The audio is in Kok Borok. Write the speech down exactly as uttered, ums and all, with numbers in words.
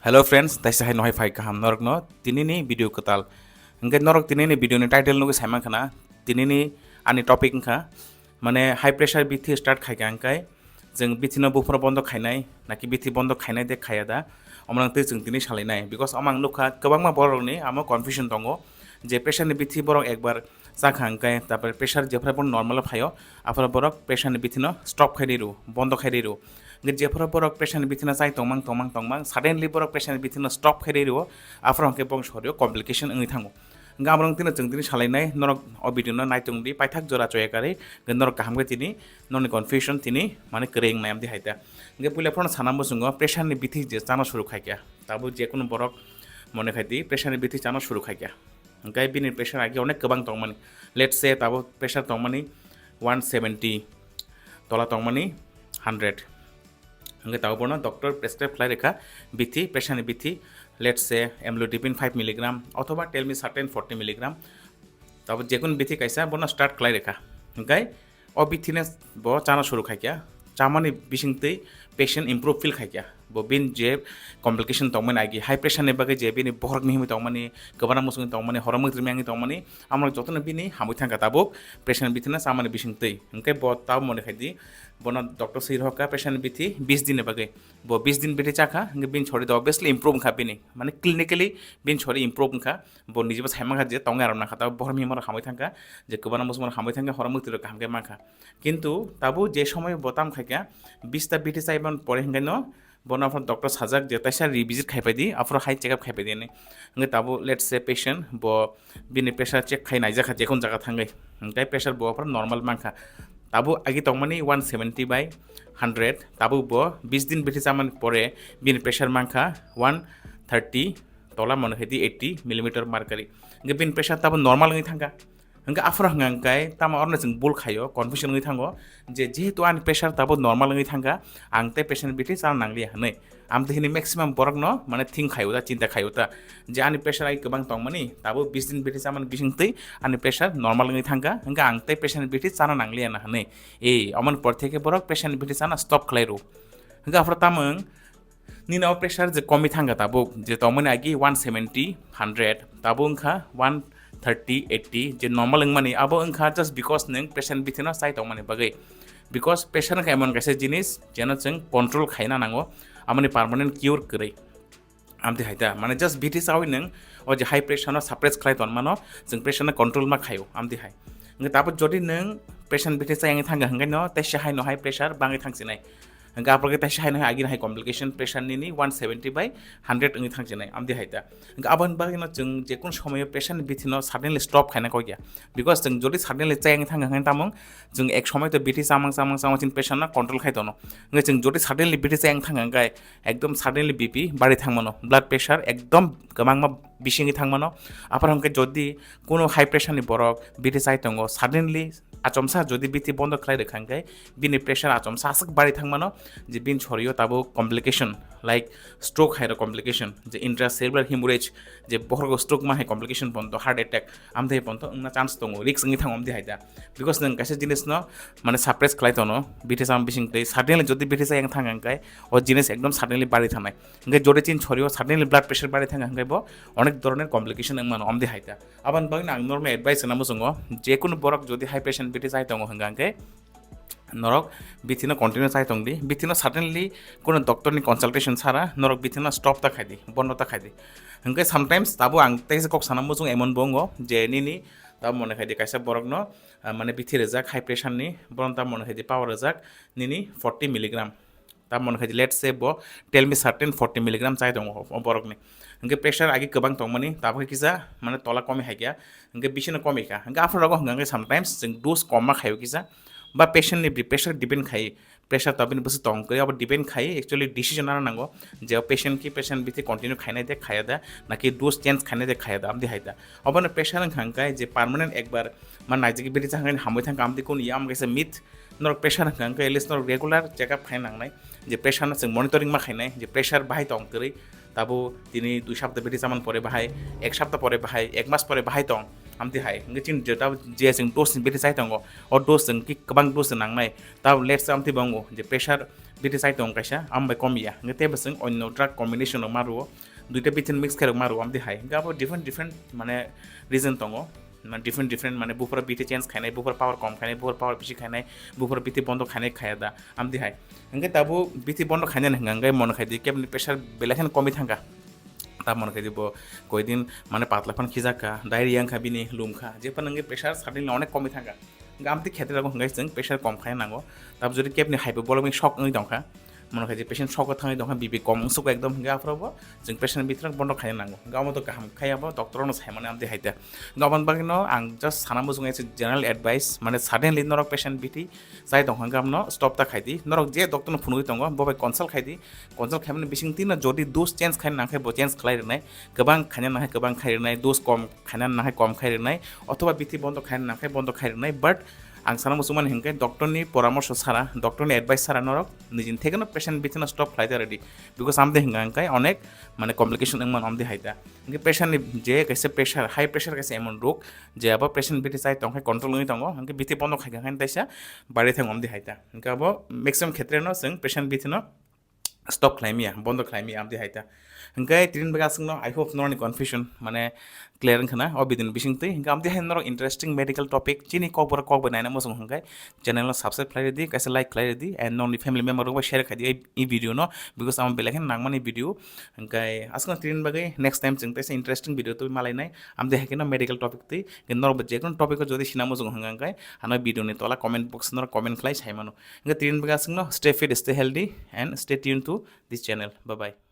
Hello friends, taisa hai nohai phai kaham norokno tinini video kwtal. Hwnkhe norok tinini video ni title nugwi saiman khana, tinini ani topic wngkha mane high pressure bithi start khaikha hwnkhe chwng bithi no buphuru bondo khainai naki bithi bondo khainai de khaya da, omo nang twi chwng tini salainai, because omo ang nukha kwbangma borok ni amo confusion tongo je pressure ni bithi borok ekbar chakha hwnkhe, tapore pressure jephru bo normal o phaio, aphuru borok pressure ni bithi no stop khai rw, bondo khai rw. Hwnkhe jephru borok pressure ni bithi no chai tongmang, tongmang, tongmang, suddenly borok pressure ni bithi no stop khai rw, aphuru hwnkhe bong sorio complication wngwi thango. Hwnkhe amrong tino chwng tini salainai, norok o video no naitung di, paithak jora choya karwi, hwnkhe norok kaham khe tini, noni confusion tini, mane kwrwi wngnai amdi hai ta. Hwnkhe puila phano sana muchungo pressure ni bithi je chana suru khaikha, tabo jekunu borok mone khai di pressure ni bithi chana suru khaikha. Hwnkhe bini pressure agi onek kwbang tongmani. Let's say tabo pressure tongmani one seventy, tola tongmani hundred. Hwnkhe tabo bono doctor prescribe khlai rwkha bithi, pressure ni bithi, let's say amlodipine five milligram othoba telmisartan forty milligram. Tabo jekunu bithi kaisa bono start khlai rwkha. Hwnkhe o bithi no bo chana suru khaikha, chamani bisingtwi patient improve feel khaikha. Bo bini je complication tongmani agi, high pressure ni bagwi je bini bohrok mihimwi tongmani, kwbana muchungwi tongmani, horo mwtri miyangwi tongmani, amo jotono bini hamwi thangkha tabuk pressure ni bithi no chamani bisingtwi. Hwnkhe bo tabo mone khai di, bono doctor swi rohorkha pressure ni bithi bis din ni bagwi. Bo bis din bithi chakha, hwnkhe bini shori do obviously improve wngkha bini, mane clinically bini shori improve wngkha. Bo nijebo sai mankha je tongnai rok nangkha, tabo bohrok mihimrok hamwi thangkha, je kwbana muchungmarok hamwi thangkha, horo mwtwi rok kaham khe mankha. Kintu tabo je somoy bo tam khaikha, bista bithi chaiman pore hwnkhe no bono aphuru doctor sajak je taisa revisit khaipai di, aphuru hai check up khaipai di hinwi. Hwnkhe tabo let's say patient bo bini pressure check khai naijakha jekun jaga thangwi, hwnkhe pressure bo aphuru normal mankha. Tabo agi tongmani one seventy by hundred, tabo bo bis din bithi chamani pore bini pressure mankha one thirty, tola mone khai di eighty millimeter mercury. Hwnkhe bini pressure tabo normal wngwi thangkha. Hwnkhe aphuru hwnka hwnkhe tamo oroni chwng bul khaio, confusion wngwi thango je jehetu ani pressure tabo normal wngwi thangkha, ang tei pressure ni bithi chana nangliya hinwi. Amtwi hinwi maximum borokno mane think khaio ta, chinta khaio ta je ani pressure ai kwbang tongmani, tabo bis din bithi chamani bisingtwi ani pressure normal wngwi thangkha, hwnkhe ang tei pressure ni bithi chana nangliya na hinwi. Ei, omoni por theke borok pressure ni bithi chana stop khlai rw. Hwnkhe aphuru tamo wng, nini o pressure je komi thangkha tabuk, je tongmani agi one seventy, hundred, tabuk wngkha one thirty, eighty, je normal wngmani, abo wngkha just because nwng pressure ni bithi no chai tongmani bagwi. Because pressure wngkha emon kaisa jinis jeno chwng control khaina nango, amoni permanent cure kwrwi. Amtwi hai ta, mane just bithi chawi nwng o je high pressure no suppress khlai tonmano, chwng pressure no control ma khaio, amtwi hai. Hwnkhe tabuk jodi nwng pressure ni bithi chayangwi thangkha hwnkhe no teisa hai no high pressure bangwi thangsinai. Hwnkhe aphuru khe teisa hai no hai agini hai complication pressure nini one seventy by hundred wngwi thangsinai, amtwi hai ta. Hwnkhe aboni bagwi no chwng jekunu somoyo pressure ni bithi no suddenly stop khaina kok ya. Because chwng jodi suddenly chayangwi thangkha hwnkhe tamo chwng ek somoi to bithi chamang chamang chamang chini pressure no control khai tono. Hwnkhe chwng jodi suddenly bithi chayang thangkha hwnkhe ekdom suddenly B P bari thangmano, blood pressure ekdom kwbangma bisingwi thangmano. Aphuru hwnkhe jodi kuno high pressure ni borok bithi chai tongo, suddenly achomsa jodi bithi bondo khlai rwkha hwnkhe bini pressure achomsa aswk bari thangmano je bini sorio tabuk complication like stroke hai rok complication, je intracerebral hemorrhage, je bokhorok stroke ma hai complication ponto, heart attack, amthai ponto wngna chance tongo, risk wngwi thango amthai hai da. Because nwng kaisa jinis no mane suppress khlai tono, bithi chama bising tei suddenly jodi bithi chayang thang hwnkhe o jinis ekdom suddenly bari thanai. Hwnkhe jodi chini sorio suddenly blood pressure bari thang hwnkhe bo onek doroner complication wng mano amthai hai da. Aboni bagwi ang norokno advice rwna muchungo, jekunu borok jodi high pressure ni bithi chai tongo hwnkha hwnkhe norok bithi no continue chai tong di, bithi no suddenly kuno doctor ni consultation sara norok bithi no stop ta khai di, bondo ta khai di. Hwnkhe sometimes tabo ang teisa kok sana muchung emon bo wngo je nini tamo mone khai di kaisa borok no, ah, mane bithi rwjak high pressure ni, bono tamo mone khai di power rwjak nini forty milligram. Tamo mone khai di, let's say bo telmisartan forty milligram chai tongo o borok ni. Hwnkhe pressure agi kwbang tongmani, tabuk kisa mane tola komi hai kya, hwnkhe bisino komi kha. Hwnkhe aphuru rogo hwnkha hwnkhe sometimes chwng dose kom ma khaio kisa, ba patient ni pressure depend khai, pressure to bini bwswk tong kwrwi abo depend khai, actually decision ano nango je o patient ki patient bithi continue khainai de khaya da, naki dose change khainai de khaya da, amdi hai da. Obono pressure wngkha hwnkhe je permanent ekbar ma naijagwi bithi chakha hamwi thangkha, amdi kunu ya, omo kaisa myth. Norok pressure wngkha hwnkhe at least norok regular check up khai nangnai, je pressure no chwng monitoring ma khainai, je pressure bahai tong kwrwi, tabo tini dui sapta bithi chamani pore bahai, ek sapta pore bahai, ek mas pore bahai tong, amtwi hai. Hwnkhe chini je tabo je chwng dose ni bithi chai tongo, o dose chwng ki kwbang dose nangnai, tabo let's say amtwi bo wngo je pressure biti chai tong kaisa, am bai kom ya. Hingke tebo chwng onno drug combination rok ma rwo, duita biti mix khe rok ma rwo, amdi hai. Hingke abo different different mane reason tongo. Mane different different mane buphuru biti change khainai, buphuru power kom khainai, buphuru power bisi khainai, buphuru biti bondo khainai khaya da, amdi hai. Hingke tabo biti bondo khainai hwnka hingke mone khai di kebni pressure belai kheno komwi thangkha. Tamo hwnkhai bo koidin mane patla phan khijakha, diarrhea wngkha bini, lumkha, je phano hwnkhai pressure suddenly onek komwi thangkha. Hwnkhai amtwi khetre rok hwnkhai chwng pressure kom khaina nango. Tamo jodi kebni hyperbolic shock wngwi tongkha, mano khai je patient shock o thangwi tongkha, B P kom wngsukha ekdom, hwnkhai aphuru bo chwng pressure ni bitrok bondo khaina nango. Hwnkhai omo to kaham khai abo doctor no saimani amtwi hai ta. Hwnkhai aboni bagwi no ang just sana muchungo general advice, mane suddenly norok patient B T chai tongkha hwnkhai abono stop ta khai di. Norok je doctor no phunugwi tongo, bo bai consult khai di. Consult khaimani bising tino jodi dose change khaina nangkhe bo change khlai rwnai, kwbang khaina nangkhe kwbang khai rwnai, dose kom khaina nangkhe kom khai rwnai, othoba bithi bondo khaina nangkhe bondo khai rwnai. But ang sana muchungmani hwnkhe doctor ni poramorso sara, doctor ni advice sara norok nijini thekeno patient bithino stop khlai da ready, because amde hwnka hwnkhe onek mane complication wngmano amde hai da. Hwnkhe patient ni je kaisa pressure, high pressure kaisa emon rok je abo patient bithi chai tongkhe control wngwi tongo, hwnkhe bithi bondo khaikha hwnkhe taisa bari thango amde hai da. Hwnkhe abo maximum khetre no chwng patient bithino stop khlai maya, bondo khlai maya, amtwi hai ta. Hwnkhe tini bagwi aswkno, I hope norokni confusion mane clear wngkha na o video ni bisingtwi. Hwnkhe amtwi hai norok interesting medical topic chini kokborok kokbai naina muchung hwnkhe channel no subscribe khlai rwdi, kaisa like khlai rwdi, and nokni family member rokbai share khai di ei, ei video no, because amo belai kheno nangmani video. Hwnkhe aswkno tini bagwi next time chwng teisa interesting video twi malainai, amtwi hai kheno medical topic twi. Hwnkhe norokbo jekunu topic o jodi sina muchung hwnkhe ano video ni tola comment box norok comment khlai sai mano. Hwnkhe tini bagwi aswkno stay fit, stay healthy and stay tuned to this channel. Bye bye.